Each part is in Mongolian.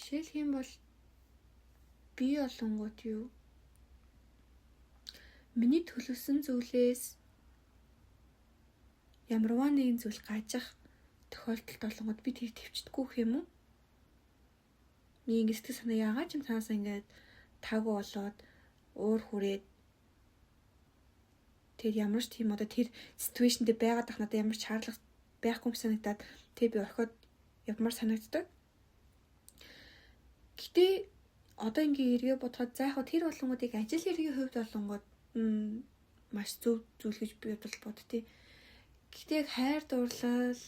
Жишээлх юм бол би олонгууд юу? Миний төлөвсөн зүйлээс ямарваа нэгэн зүйл гажих тохиолдолд олонгод би тэр төвчдөггүй гэх юм уу? Миний ингэ сэтгэл санаа яагаад ч юм цаанаас ингээд таагүй болоод уур хүрээд тэр ямар ч тийм одоо тэр ситүэйшн дээр байгаад ах надад ямар ч шаардлага байхгүй юм санагдаад тэр би орхиод явмаар санагддаг. Гэтэ одоо ингээ эргээ бодоход за яг тэр болонгуудыг ажил хэргийн хувьд болонгууд маш зөв зүйл гэж би бол боддتي. Гэхдээ яг хайр дурлал,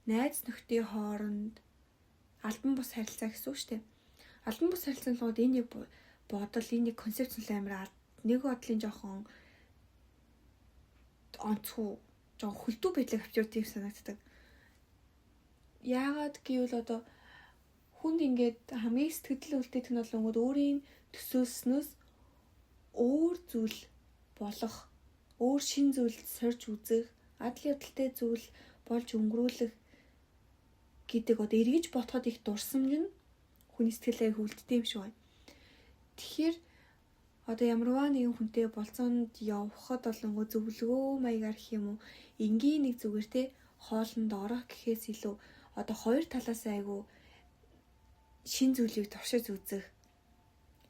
найз нөхдийн хооронд албан бус харилцаа гэсэн үг шүү дээ. Албан бус харилцаанд болгоод энэ нэг бодол, энэ нэг концепц нь амар нэг бодлын жоохон онцгой, жоохон хөлдүү байдлыг авчирд юм санагддаг. Яагаад гэвэл одоо хүнд ингээд хамгийн сэтгэл үлдээдэг нь болонгод өөрийн төсөөлснөөс өөр зүйл болох, өөр шин зүйл сорж үзэх, адал явдалтай зүйл болж өнгөрүүлэх гэдэг одоо эргэж ботход их дурсамж нь хүний сэтгэлээ хүлддэг юм шиг байна. Тэгэхээр одоо ямарваа нэгэн хүнтэй болцоонд явхад болонгоо зөвлөгөө маягаар гэх юм уу, энгийн нэг зүгээр те хоолнд орох гэхээс илүү одоо хоёр талаас айгу шин зүйлийг туршиж үзэх,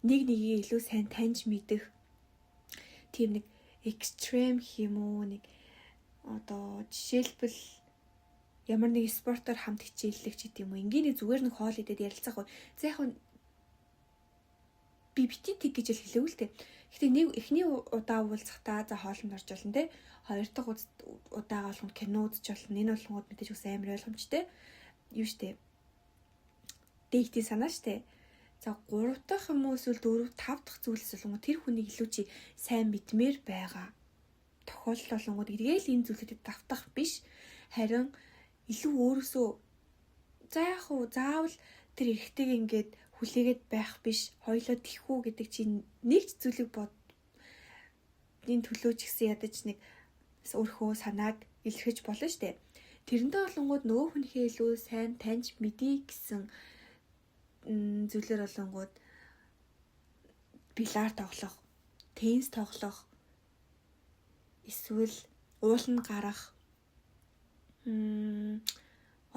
нэг нэгийг илүү сайн таньж мэдэх тийм нэг экстрем гэх юм уу, нэг одоо жишээлбэл ямар нэг спортоор хамт хичээллэх ч гэдэм юм уу, энгийн нэг зүгээр нэг хоол идээд ярилцах. За яг би бити тэг гэж л хэлээгүй л дээ. Гэтэ нэг эхний удаа уулзахдаа за хоолнд орж болно те. Хоёр дахь удаага болгонд кино үзэж болно. Энэ болгонгод мэдээж ус амар ойлгомжтой. Юу штэ. Date ийн санаа штэ. За гурав дахь юм уу эсвэл дөрөв тав дахь зүйлс болонгод тэр хүнийг илүү чи сайн мэдмээр байгаа тохиолдол болонгод эргээл энэ зүйлүүдэд давтах биш. Харин илүү өөрөөсөө за яг уу заавал тэр эрэгтэйг ингээд хүлээгээд байх биш, хоёлоо тэхүү гэдэг чинь нэг ч зүйлийг бод энэ төлөө ч гэсэн ядаж нэг өөрхөө санааг илэрхэж болно штэ. Тэрнтэй болонгууд нөгөө хүнийхээ илүү сайн таньж мэдье гэсэн зүйлээр болонгууд бильярд тоглох, теннис тоглох, эсвэл ууланд гарах.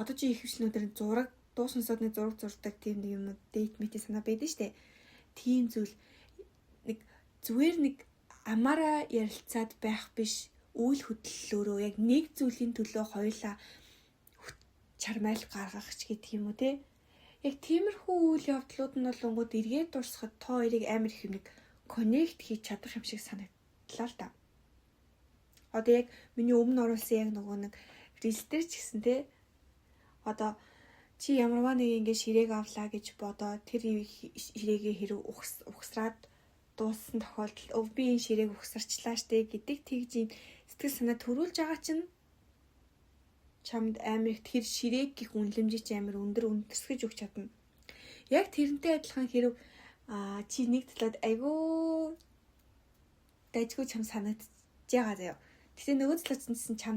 Одоо чи ихэвчлэн зураг, дуу сонсоод нэг зураг зурдаг тийм нэг юм date митийн санаа байдаг штэ. Тийм зүйл нэг зүгээр нэг амаараа ярилцаад байх биш, үйл хөдлөлөөрөө яг нэг зүйлийн төлөө хоёулаа чармайл гаргах ч гэдэг юм уу те. Яг тиймэрхүү үйл явдлууд нь болонгууд эргээд дурсахад та хоёрыг амар их юм нэг connect хийж чадах юм шиг санагдлаа л да. Одоо яг миний өмнө оруулсан яг нөгөө нэг reel дээр ч гэсэн те. Одоо чи ямарваа нэг ингэ ширээг авлаа гэж бодоо, тэр ширээгээ хэрэг угсраад дууссан тохиолдолд өв би энэ ширээг угсарчлаа штэ гэдэг тэгж сэтгэл санаа төрүүлж байгаа чинь чамд амар их тэр ширээг гих үнэлэмжийг чи амар өндөр өндөсгөж өгч чадна. Яг тэрнтэй адилхан хэрэг чи нэг талаад айгүй дайжгүй чам санагдаж байгаа заяа. Гэтэ нөгөө талаас нь чам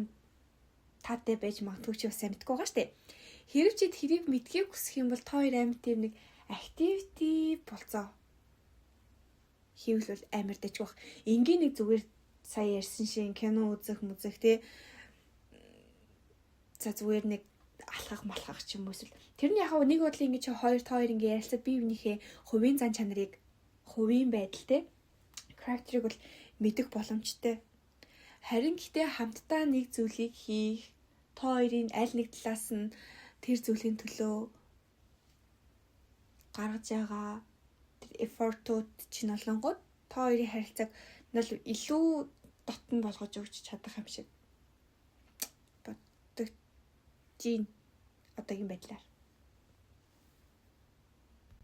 таатай байж магадгүй чи бас сайн мэдгүй байгаа штэ. Хэрв чи тэрийг мэдхийг хүсэх юм бол та хоёр амар тийм нэг activity болцоо хийвэл бол амар дайжгүй бах. Энгийн нэг зүгээр сая ярьсан шиг кино үзэх мүзэх те. За зүгээр нэг алхах малхах ч юм уу эсвэл тэр нь яг нэг бодлын ингэж хоёр та хоёр ингэ ярилцаад бие биенийхээ хувийн зан чанарыг, хувийн байдал те, характерыг бол мэдэх боломжтой. Харин гэхдээ хамтдаа нэг зүйлийг хийх, та хоёрын аль нэг талаас нь тэр зүйлийн төлөө гаргаж байгаа тэр effort ууд чинь олонгууд та хоёрын харилцааг нь илүү дотн болгож өгч чадах юм шиг боддог. Жин одоогийн байдлаар.